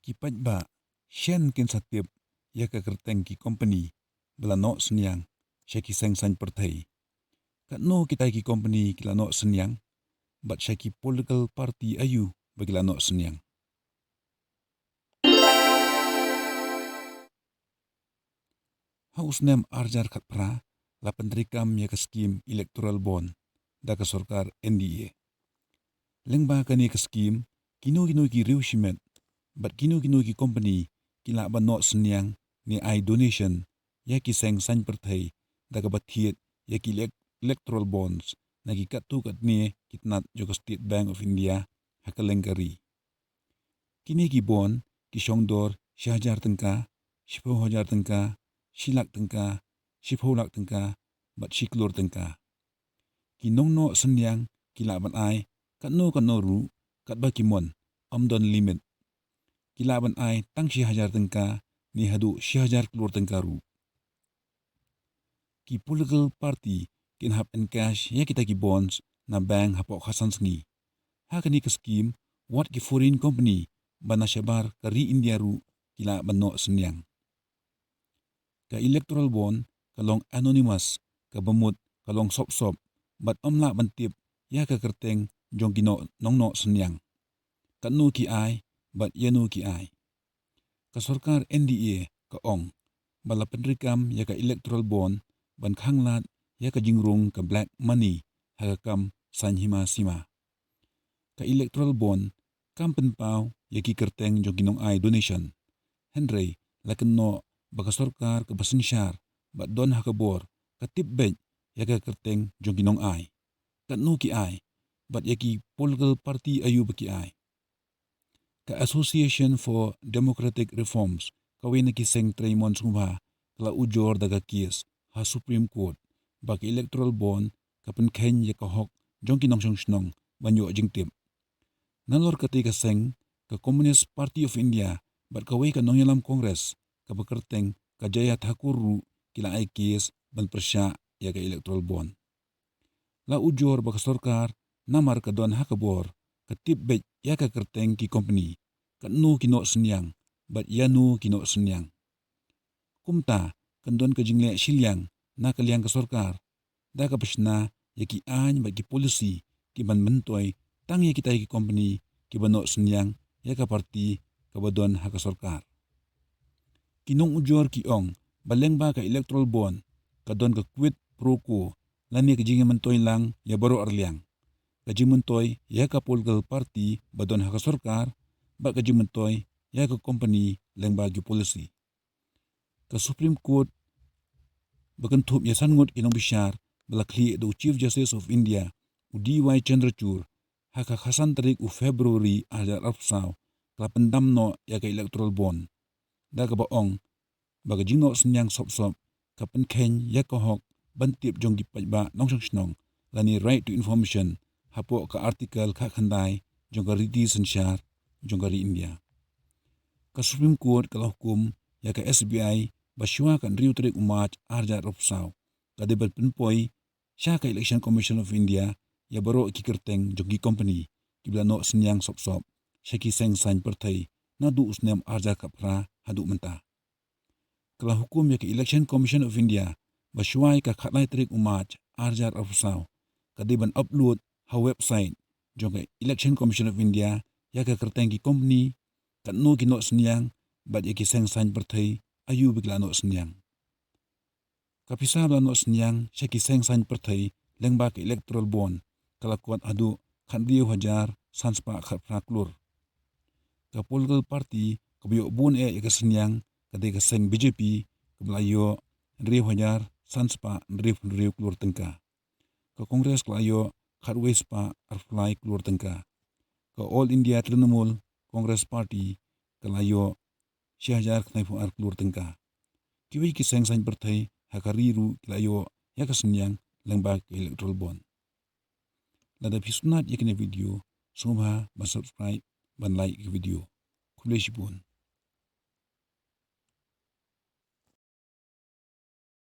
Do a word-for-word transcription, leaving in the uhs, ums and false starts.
ki paidbah shen kin sa tip ïa ka kyrteng ki kompani ba la noh synñiang sha ki seng saiñ pyrthei, katno kita ki kompani ki la noh synñiang, bad sha ki political party aïu ba ki la noh synñiang. Ha u snem arhajar khatphra la pyntreikam ïa ka skim electoral bond da ka sorkar N D A. Lyngba kane ka skim, kino kino ki riew shimet bad kino kino ki kompani ki lah ban noh synñiang ne ai donation ïa ki seng saiñ pyrthei da kaba thied ïa ki elec-, electoral bonds na ki katto katne ki tnat jong ka State Bank of India ha kylleng ka ri. Kine ki bond ki shong dor shi hajar tyngka, shiphew hajar tyngka, shi lak tyngka, shiphew lak tyngka, bad shi klur tyngka. Ki nongnoh synñiang ki lah ban ai katno katno ruh, katba ki mon, ym don limit. Ki lah ban ai tang shi hajar tyngka ne haduh shi hajar klur tyngka ruh. Ki political party kin hap encash ïa kita ki bonds na bank hapoh khatsan sngi. Ha kane ka skim, wat ki foreign company ba na shabar ka ri India ruh ki lah ban noh synñiang. Ka electoral bond ka long anonymous, kaba mut ka long sop sop, bad ym lah ban tip ïa ka kyrteng jong ki noh, nongnoh synñiang, katno ki ai bad ïano ki ai. Ka sorkar N D A ka ong ba la pyntreikam ïa ka electoral bond ban khanglad ïa ka jingrung ka black money ha ka kam saiñ hima sima. Ka electoral bond kam pynpaw ïa ki kyrteng jong ki nongai donation. Hynrei la kynnoh ba ka sorkar kaba synshar bad don ha ka bor ka tip beit ïa ka kyrteng jong ki nongai, katno ki ai, bad ïa ki political party aïu ba ki ai. Ka Association for Democratic Reforms, kawei na ki seng trei mon sngewbha, ka la ujor da ka case ha Supreme Court ba ka electoral bond ka pynkheiñ ïa ka hok jong ki nongshong shnong ban ïoh jingtip. Nalor kata ka seng, ka Communist Party of India bad kawei ka nongïalam Congress kaba kyrteng ka Jaya Thakur ruh ki la ai case ban pyrshah ïa ka electoral bond. La ujor ba ka sorkar namar ka don ha ka bor ka tip beit ïa ka kyrteng ki kompani, katno ki noh synñiang bad ïano ki noh synñiang. Kumta kan don ka jingleh shiliang na ka liang ka sorkar da kaba shna ïa ki aiñ bad ki policy kiban myntoi tang ïa kita ki kompani kiba noh synñiang ïa ka party kaba don ha ka sorkar. Ki nongujor ki ong ba lyngba ka electoral bond ka don ka quid pro quo, lane ka jingmyntoi lang ïa baroh arliang, ka jingmyntoi ïa ka political party ba don ha ka sorkar bad ka jingmyntoi ïa ka kompani lyngba ki policy. Ka Supreme Court ba kynthup ïa san ngut ki nongbishar ba la khlieh da u Chief Justice of India, u D Y Chandrachud, ha ka khatsan tarik u February arhajar arphew saw, ka la pyndam noh ïa ka electoral bond da kaba ong ba ka jingnoh synñiang sop sop ka pynkheiñ ïa ka hok ban tip jong ki paidbah nongshong shnong, lane right to information, hapoh ka article khatkhyndai jong ka riti synshar jong ka ri India. Ka Supreme Court ka la hukum ïa ka S B I ba shuwa ka hynriew tarik u March arhajar arphew saw, ka dei ban pynpoi sha ka Election Commission of India ïa baroh ki kyrteng jong ki kompani kiba la noh synñiang sop sop sha ki seng saiñ pyrthei naduh u snem arhajar khatphra haduh mynta. Ka la hukum ïa ka Election Commission of India ba shuwa ïa ka khatlai tarik u March arhajar arphew saw, ka dei ban upload ha website jong ka Election Commission of India ïa ka kyrteng ki kompani, katno ki noh synñiang, bad ïa ki seng saiñ pyrthei aïu ba ki la noh synñiang. Ka pisa ba la noh synñiang sha ki seng saiñ pyrthei lyngba ka electoral bond ka la kot haduh khathynriew hajar san spah khatphra klur. Ka political party kaba ïoh bun eh ïa ka synñiang ka dei ka seng B J P, kaba la ïoh hynriew hajar san spah hynriew hynriew klur tyngka. Ka Congress ka la ïoh khatwei spah arphew lai klur tyngka. Ka All India Trinamool Congress Party ka la ïoh shi hajar khyndai phew ar klur tyngka. Kiwei ki seng saiñ pyrthei ha ka ri ruh ki la ïoh ïa ka synñiang lyngba ka electoral bond. Lada phi sngewtynnat ïa kane ka video, sngewbha ban subscribe, ban like ïa ka video. Khublei shibun.